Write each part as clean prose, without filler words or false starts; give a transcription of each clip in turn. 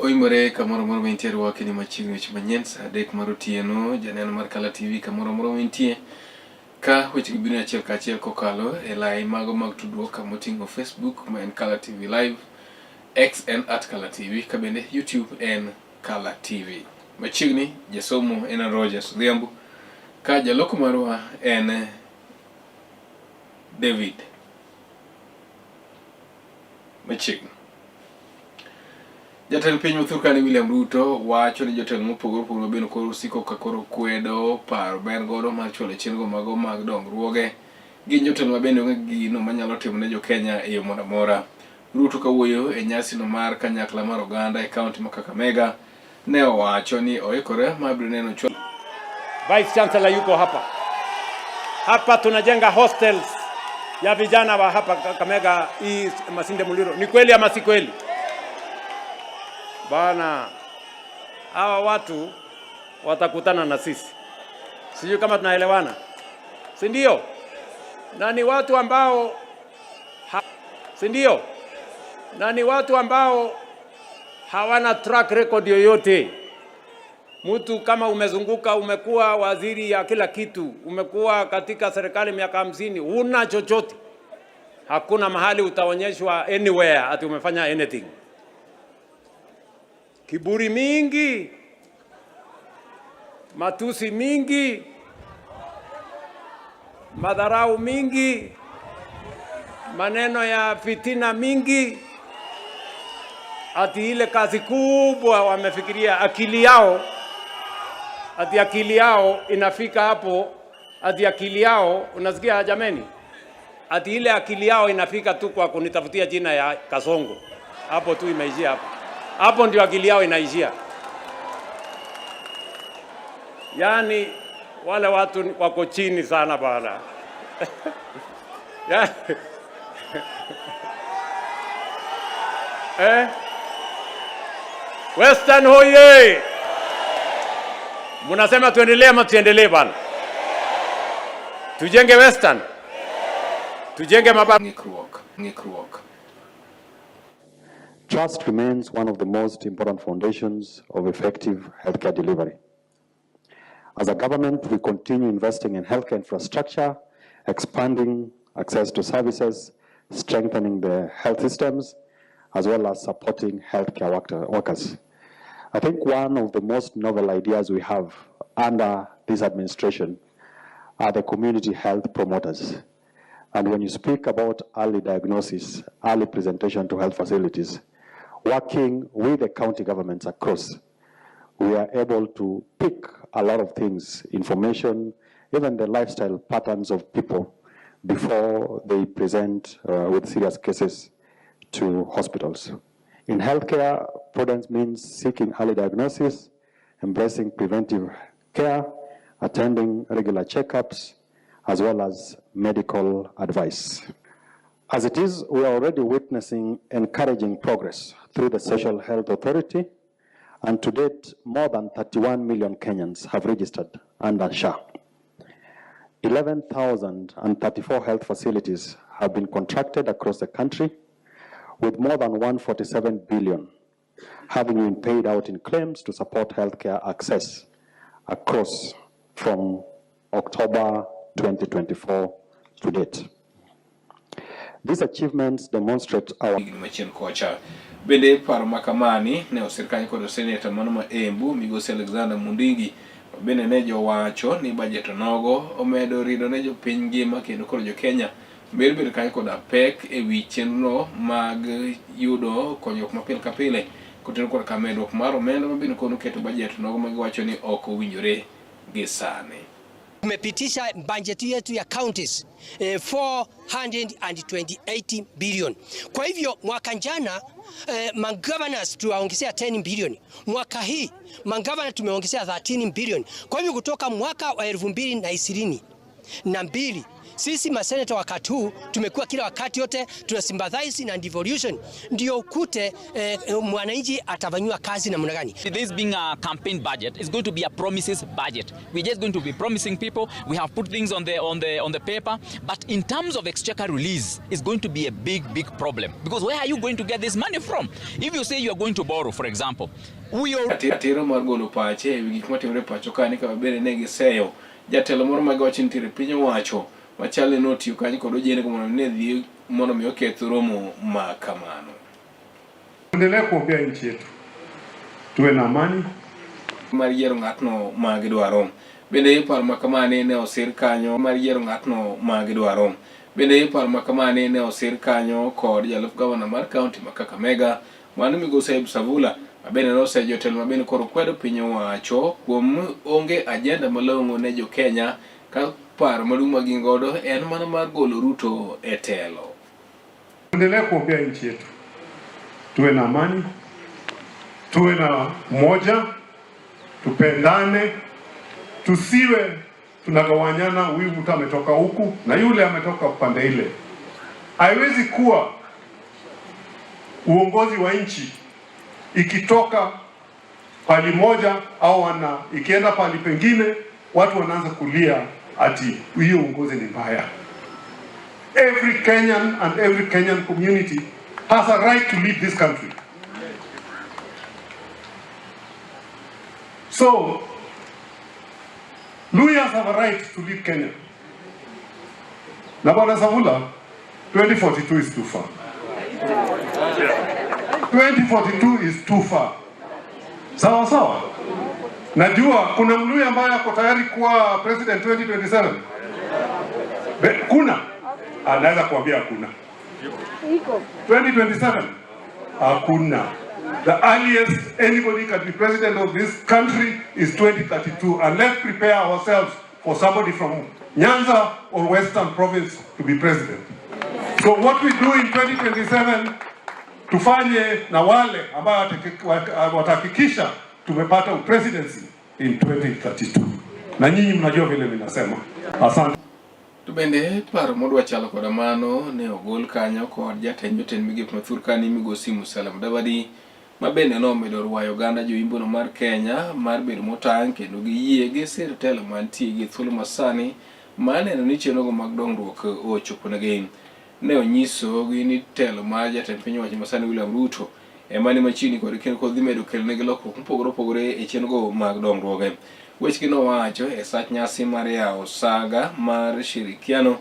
Oimore kamoro amora ma intie rwaki ni machiegni weche manyien saa 3 mar otieno janeno mar Kala TV kamoro amora ma intie ka weche gi biro achiel kachiel kokalo e lai mago mag tudruok kama oting'o Facebook ma en Kala TV Live, X en at Kala TV ka bende YouTube en Kala TV. Machiegni jasomo en Rogers Odhiambo ka jaloko marwa en David. Machiegni. Jatend piny Uthukani William Ruto wacho ni jotelo mopogore opogore mabende koro siko ka koro kwedo paro ma en godo mar chwalo chenro mago mag dongruoge gin jotelo mabende onge gino manyalo timo ne jokenya e yo moro amora. Ruto kawuoyo e nyasino mar kanyakla mar oganda e kaunti ma Kakamega ne owacho ni oikore mar biro neno chwalo Vice Chancellor yuko hapa. Hapa tunajenga hostels ya vijana wa hapa Kakamega, hii Masinde Muliro. Ni kweli ama si kweli? Bana, hawa watu watakutana na sisi, sijui kama tunaelewana, si ndio? Na ni watu ambao si ndio? Na ni watu ambao hawana track record yoyote. Mtu kama umezunguka, umekuwa waziri ya kila kitu, umekuwa katika serikali miaka 50, huna chochote, hakuna mahali utaonyeshwa anywhere ati umefanya anything. Kiburi mingi, matusi mingi, madharau mingi, maneno ya fitina mingi, ati ile kazi kubwa wamefikiria akili yao, ati akili yao inafika hapo, ati akili yao, unasikia jameni, ati ile akili yao inafika tu kwa kunitafutia jina ya Kasongo, hapo tu imeishia hapo, hapo ndio akili yao inaishia. Yaani wale watu wako chini sana bana. Yaani, Western hoye! Munasema tuendelee ama tuendelee bana? Tujenge Western? Tujenge mabara. Ng'ikruok, ng'ikruok. Trust remains one of the most important foundations of effective healthcare delivery. As a government, we continue investing in healthcare infrastructure, expanding access to services, strengthening the health systems, as well as supporting healthcare workers. I think one of the most novel ideas we have under this administration are the community health promoters. And when you speak about early diagnosis, early presentation to health facilities, working with the county governments across, we are able to pick a lot of things, information, even the lifestyle patterns of people before they present with serious cases to hospitals. In healthcare, prudence means seeking early diagnosis, embracing preventive care, attending regular checkups, as well as medical advice. As it is, we are already witnessing encouraging progress through the Social Health Authority, and to date, more than 31 million Kenyans have registered under SHA. 11,034 health facilities have been contracted across the country, with more than 147 billion having been paid out in claims to support healthcare access across from October 2024 to date. These achievements demonstrate our higni machien kocha. Bende paro ma kamani ne osir kanyo kod seneta mano ma Embu migosi Alexander Mundigi bende ne jowacho ni bajet onogo omedo rido ne jopiny ngima kendo koro jo Kenya ber bedo kanyo koda pek e wi chenro mag yudo konyruok ma pile ka pile kotenore koda ka medruok mar omenda ma bende koro keto bajet nogo ma giwacho ni ok owinjore gi sani. Tumepitisha bajeti yetu ya counties 428 billion. Kwa hivyo mwaka jana magovernors tuwaongezea 10 billion. Mwaka hii magavana tumeongezea 13 billion. Kwa hivyo kutoka mwaka wa 2022 Sisi maseneta wakati huu tumekuwa kila wakati yote tuna sympathize na devolution, ndio ukute mwananchi atafanyiwa kazi namna gani. This being a campaign budget is going to be a promises budget. We're just going to be promising people. We have put things on the paper, but in terms of exchequer release, it's going to be a big, big problem. Because where are you going to get this money from? If you say you are going to borrow, for example, we are Ratiro mar golo pache ewi gik matimore pacho ka ni kama bende ne giseyo jatelo moro ma giwacho ni nitiere piny owacho machal ni notiyo kanyo kod ojende mondo ne dhi mondo mi oketh romo ma kamano. Endelee kuombea nchi yetu, tuwe na amani. Mar yiero ng'atno ma gidwaro. Bende paro ma kamani ne osir kanyo mar yiero ng'atno ma gidwaro. Bende paro ma kamani ne osir kanyo kod jalup gavana mar kaunti ma Kakamega mano migosi Ayub Savula ma bende noseyo jotelo ma bende koro kwedo piny owacho kuom onge ajenda malong'o ne jo Kenya ka paro maduong' ma gin godo en mana mar golo Ruto e telo. Endelee kuombea nchi yetu, tuwe na amani, tuwe na umoja, tupendane, tusiwe tunagawanyana, huyu mtu ametoka huku na yule ametoka upande ile. Haiwezi kuwa uongozi wa nchi ikitoka pali moja au wana ikienda pali pengine, watu wanaanza kulia ati hiyo uongozi ni mbaya. Every Kenyan and every Kenyan community has a right to lead this country. So, Luhyas have a right to lead Kenya. Na Bwana Savula, 2042 is too far. 2042 is too far. Sawa sawa. Najua kuna Mluhya ambaye ako tayari kuwa president 2027. Kuna? Anaweza kuambia hakuna. 2027? Hakuna. The earliest anybody can be president of this country is 2032, and let's prepare ourselves for somebody from Nyanza or Western Province to be president. So what we do in 2027, tufanye na wale ambao watahakikisha tumepata presidency in 2032. Na nyinyi mnajua vile ninasema. Asante. To bende paro modwa chalo koda mano ne ogol kanyo kod jatend jotend migepe ma thur kani migosi Musalia Mudavadi ma bende nomedo rwayo oganda joimbono mar Kenya mar bedo motang' kendo giyie gi sir telo mantie gi thuolo masani mar neno ni chenrogo mag dongruok ochoponegi. Ne onyisogi ni telo mar jatend piny owacho masani William Ruto ema ni machiegni kod kendo kod dhi medo kelonegi lokruok mopogore opogore e chenrogo mag dongruoge. Wechgi nowacho e sach nyasi mar yawo saga mar shirikiano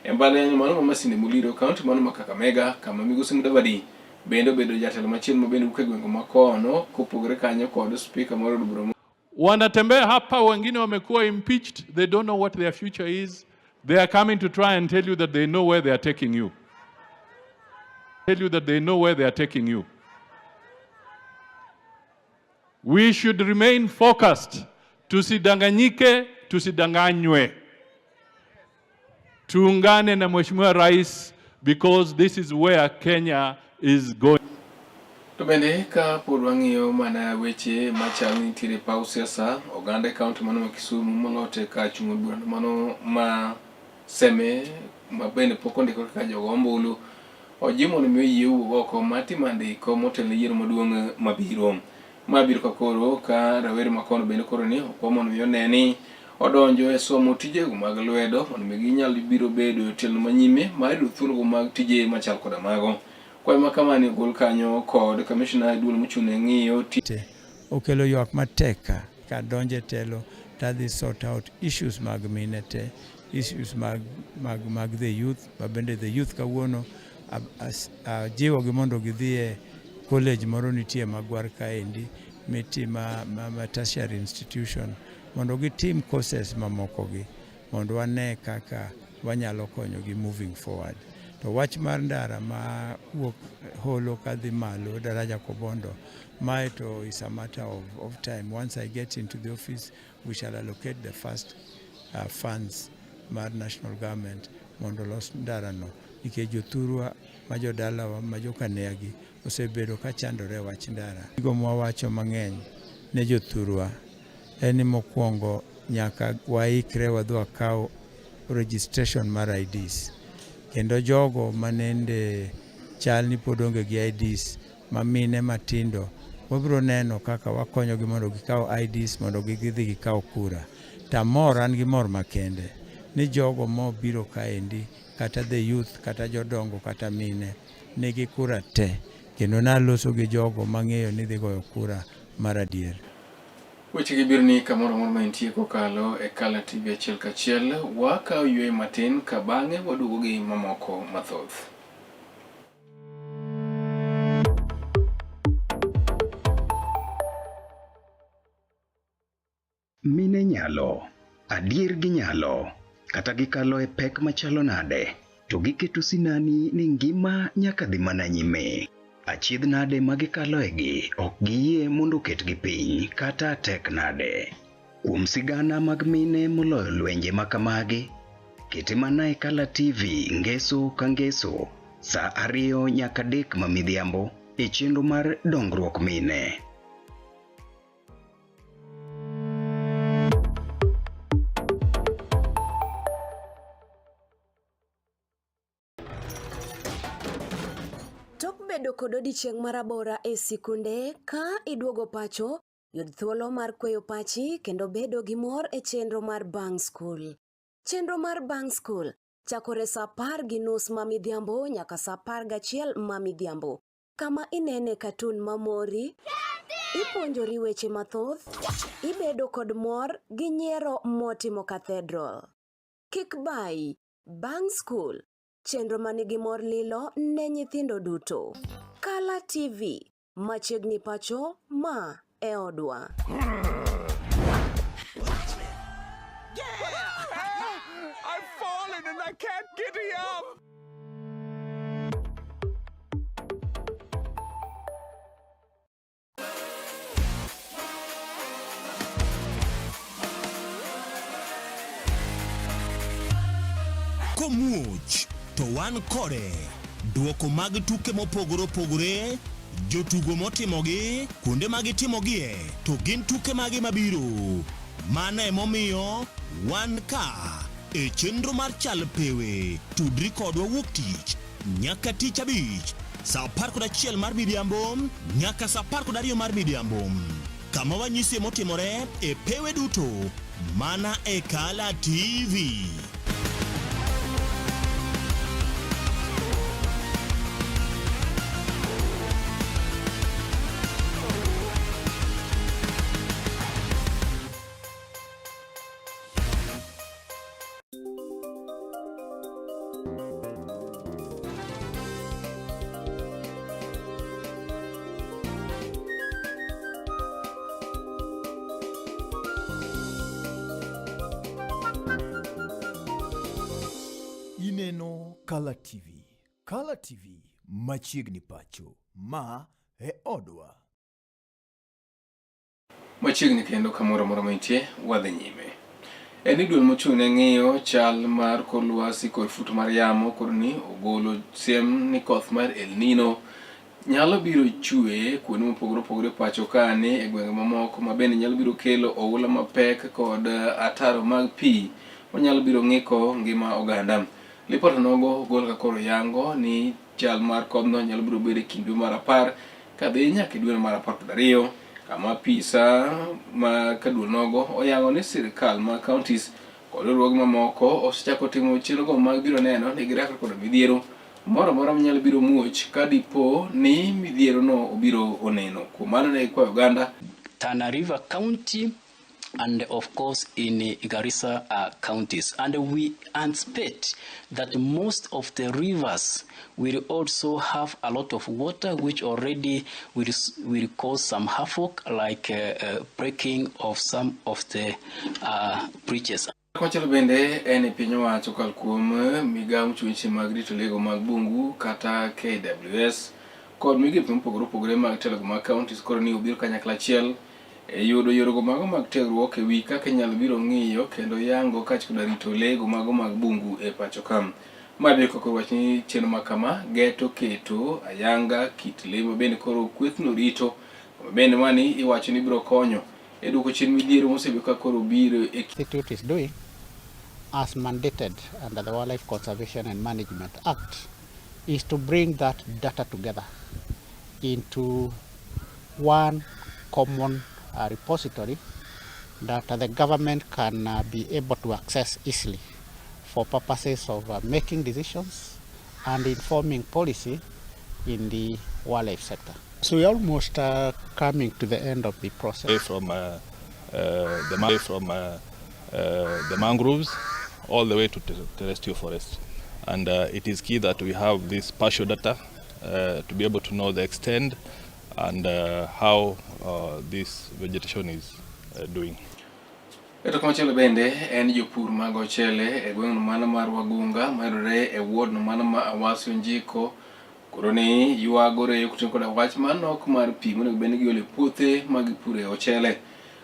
e mbalariany mano ma Masinde Muliro, kaunti mano ma Kakamega, kama migosi Mudavadi bende obedo jatelo machielo ma bende wuok e gwenge ma kono kopogore kanyo kod spika mar od bura. Wanatembea hapa, wengine wamekuwa impeached, they don't know what their future is. They are coming to try and tell you that they know where they are taking you. Tell you that they know where they are taking you. We should remain focused. Tusidanganyike, tusidanganywe. Tuungane na Mheshimiwa Rais because this is where Kenya is going. To bende ka pod wang'iyo mana weche machal ni nitiere paw siasa, oganda e kaunti mano ma Kisumu molote ka chung' od bura mano ma Seme ma bende pok ondikore kaka jogo ombulu ojiw mondo mi oyie wuog oko mar timo andiko motelo ne yiero maduong' mabiro. Ma biro ka koro ka rawere ma kono bende koro ni okwa mondo mi one ni odonjo e somo tijego mag lwedo mondo mi ginyal biro bedo e tielo manyime mar yudo thuologo mag tije machal koda mago. Kwayo ma kamani ogol kanyo kod kamishna e duol mochung' ne ng'iyo Okelo ywak matek ka kadonjo e telo tadhi sort out issues mag mine te, issues mag the youth, ma bende the youth kawuono ajiwogi mondo gidhi e college moro nitie Magwar kaendi mitima ma tertiary institution mondo gitim courses mamoko gi mondo wane kaka wanyalo konyogi moving forward. To wach mar ndara ma wuok Holo kadhi malo daraja Kobondo, mae to is a matter of time. Once I get into the office, we shall allocate the first funds mar national government mondo los ndarano nikech jothurwa ma jodalawa ma jokaneyagi osebedo ka chandore e wach ndara. Gigo mwawacho mang'eny ne jothurwa en ni mokwongo nyaka waikre wadhi wakaw registration mar IDs. Kendo jogo manende chal ni pod onge gi IDs ma mine matindo, wabiro neno kaka wakonyogi mondo gikaw IDs mondo gidhi gikaw kura. Tamor, an gi mor makende ni jogo mobiro kaendi kata the youth kata jodongo kata mine nigi kura te kendo naloso gi jogo mang'eyo ni dhi goyo kura mar adier. Weche gi biro ni kamoro amora ma intie kokalo e Kala TV achiel kachiel. Wakawo yueyo matin ka bang'e waduogo gi mamoko mathoth. Mine nyalo, adier ginyalo, kata gikalo e pek machalo nade, to giketo sinani ni ngima nyaka dhi mana nyime. Achiedh nade ma gikaloegi ok giyie mondo oketgi piny kata tek nade. Kuom sigana mag mine moloyo lwenje ma kamagi, kete mana e Kala TV ngeso ka ngeso saa 2 nyaka 3 ma midhiambo e chenro mar dongruok mine. Tok bedo kod odiechieng' marabora e sikunde, ka iduogo pacho, yud thuolo mar kweyo pachi kendo bedo gi mor e chenro mar Bang' Skul. Chenro mar Bang' Skul chakore saa 10:30 ma midhiambo nyaka saa 11 ma midhiambo, kama inene katun mamori, ipuonjori weche mathoth, ibedo kod mor gi nyiero motimo cathedral. Kik bayi, Bang' Skul, chenro manigi mor lilo ne nyithindo duto. Kala TV, machiegni pacho, ma e odwa. I've fallen and I can't get up. Komuoch to wan kode. Duoko mag tuke mopogore opogore, jotugo motimogi, kuonde ma gitimogie, to gin tuke mage mabiro. Mano emomiyo wan ka e chenro mar Chal Pewe. Tudri kodwa wuok tich nyaka tich abich saa 11 mar midhiambo nyaka saa 12 mar midhiambo, kama wanyisie motimore e pewe duto mana e Kala TV. Ineno Kala TV. Kala TV machiegni pacho. Ma e odwa. Machiegni kendo kamoro amora mantie, wadhi nyime. En ni duol mochung' ne ng'iyo chal mar kor lwasi kod futo mar yamo koro ni ogolo siem ni koth mar El Nino nyalo biro chwe kuonde mopogore opogore pacho kani e gwenge mamoko ma bende nyalo biro kelo oula mapek kod ataro mag pi manyalo biro ng'iko ngima oganda. Lipot nogo ogol ka koro yango ni chal mar kodhno nyalo biro bedo e kind dwe mar 10 kadhi nyaka e dwe mar 12 kama apisa ma kaduol nogo oyango ni sirkal ma counties kod riwruoge mamoko osechako timo chenrogo mag biro neno ni girakre kod midhiero moro amora manyalo biro muoch ka dipo ni midhiero no obiro oneno. Kuom mano ne gikwayo oganda Tana River County and of course in Garissa counties. And we anticipate that most of the rivers will also have a lot of water, which already will cause some havoc, like breaking of some of the bridges. Kochielo bende en e piny owacho kokalo kuom migawo mochiwo weche mag rito lego mag bungu kata KWS kod migepe mopogore opogore mag telogo mag counties koro ni obiro kanyakla achiel e yudo yorego mago mag tiegruok e wi kaka inyalo biro ng'iyo kendo yango kaachiel koda rito lego mago mag bungu e pacho ka. Ma biro kaka wach ni chenro ma kama geto keto ayanga kit le ma bende koro kwethno rito ma bende mani iwacho ni biro konyo e duoko chien midhiero mosebedo ka koro biro e Institute is doing. as mandated under the Wildlife Conservation and Management Act, is to bring that data together into one common repository that the government can be able to access easily for purposes of making decisions and informing policy in the wildlife sector. So we're almost coming to the end of the process. From the mangroves all the way to terrestrial forests. And it is key that we have this partial data to be able to know the extent and how this vegetation is doing. E to komachielo bende en jopur mag ochele e gweng'no mano mar Wagunga mayudore e ward no mano ma Awasi Onjiko koro ni ywago reyo koting'o koda wach mar nok mar pi monego bed ni giolo e puothe ma gipure ochele.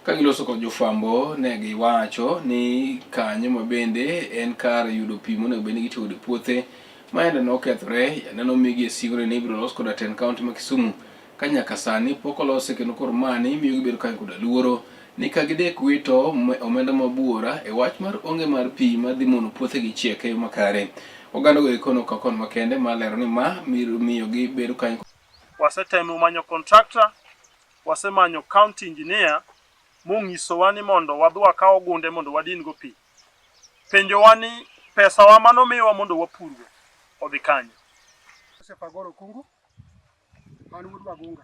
Ka giloso kod jofwambo ne giwacho ni kanyo ma bende en kar yudo pi monego bed ni gitiyo godo e puothe ma yande nokethore neno omigi e sigore ni ibiro los koda tend kaunti ma Kisumu ka nyaka sani pok olose kendo koro mani miyo gibedo kanyo koda luoro ni ka gidek wito omenda mabuora e wach mar onge mar pi madhi mono puothegi chiek e yo makare. Oganda go eko nokawo kon makende mar lero ni ma miyo gibedo kanyo. Wasetemo manyo contractor, wasemanyo county engineer mong'isowa ni mondo wadhi wakaw ogunde mondo wadin go pi. Penjowa ni pesawa manomiwa mondo wapurgo odhi kanye? Joseph Agoro Kungu, an wuod Wagunga.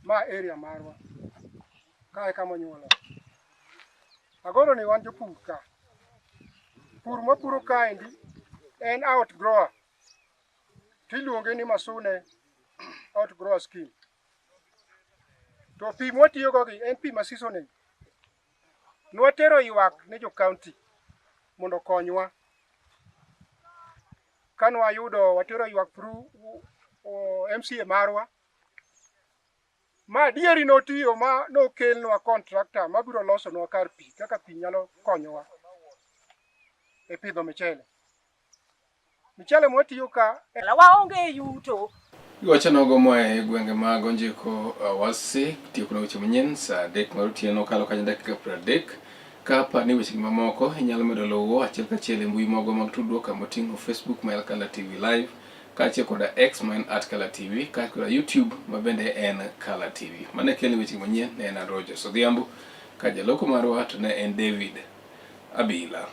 Ma area marwa. Kae kama onyuola. Agoro ni wan jopur ka. Pur mwapuro kaendi en outgrower. Tiluonge ni Masune outgrower scheme. To pi mwatiyogo gi en pi ma seasonal. Nwatero ywak ne jo county mondo okonywa. Kanwayudo watero ywak through MCA marwa ma adieri notiyo ma nokelnwa contractor mabiro losonwa kar pi kaka pi nyalo konyowa e pidho michele. Michele mwatiyo ka Waonge yuto. Giwacho nogo moa e gwenge mag Onjiko Awasi tieko na weche manyien saa 3 mar otieno kalo kanyo dakika 30. Ka pa ni weche mamoko inyalo medo luwo achiel kachiel e mbui mago mag tudruok kama oting'o Facebook ma en Kala TV Live kaachiel koda X ma en @KalaTV kaachiel koda YouTube ma bende en Kala TV. Mane kelo weche manyien ne en Rogers Odhiambo ka jaloko marwa to ne en David Abila.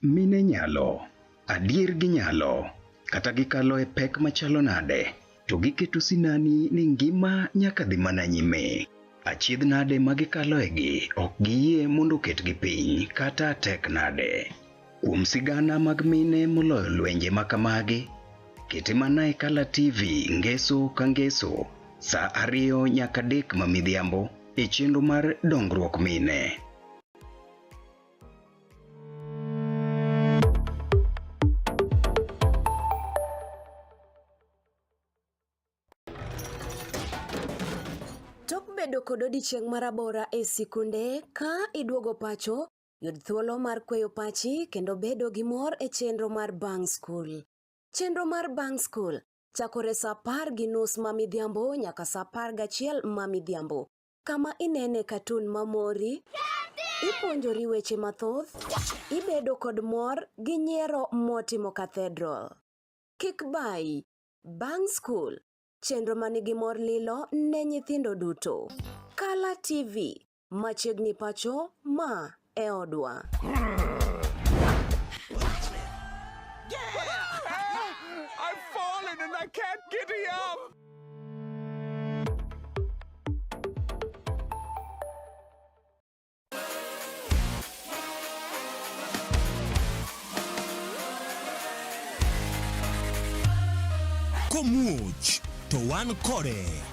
Mine nyalo, adier ginyalo, kata gikalo e pek machalo nade, to giketo sinani ni ngima nyaka dhi mana nyime. Achiedh nade ma gikaloegi ok giyie mondo oketgi piny kata tek nade. Kuom sigana mag mine moloyo lwenje ma kamagi, kete mana e Kala TV ngeso ka ngeso saa 2 nyaka 3 ma midhiambo e chenro mar dongruok mine. Tok bedo kod odiechieng' marabora e sikunde, ka iduogo pacho, yud thuolo mar kweyo pachi kendo bedo gi mor e chenro mar Bang' Skul. Chenro mar Bang' Skul chakore saa 10:30 ma midhiambo nyaka saa 11 ma midhiambo, kama inene katun mamori, ipuonjori weche mathoth, ibedo kod mor gi nyiero motimo cathedral. Kik bayi, Bang' Skul, chenro manigi mor lilo ne nyithindo duto. Kala TV, machiegni pacho, ma e odwa. I've fallen and I can't get up. Komuoch to wan kode.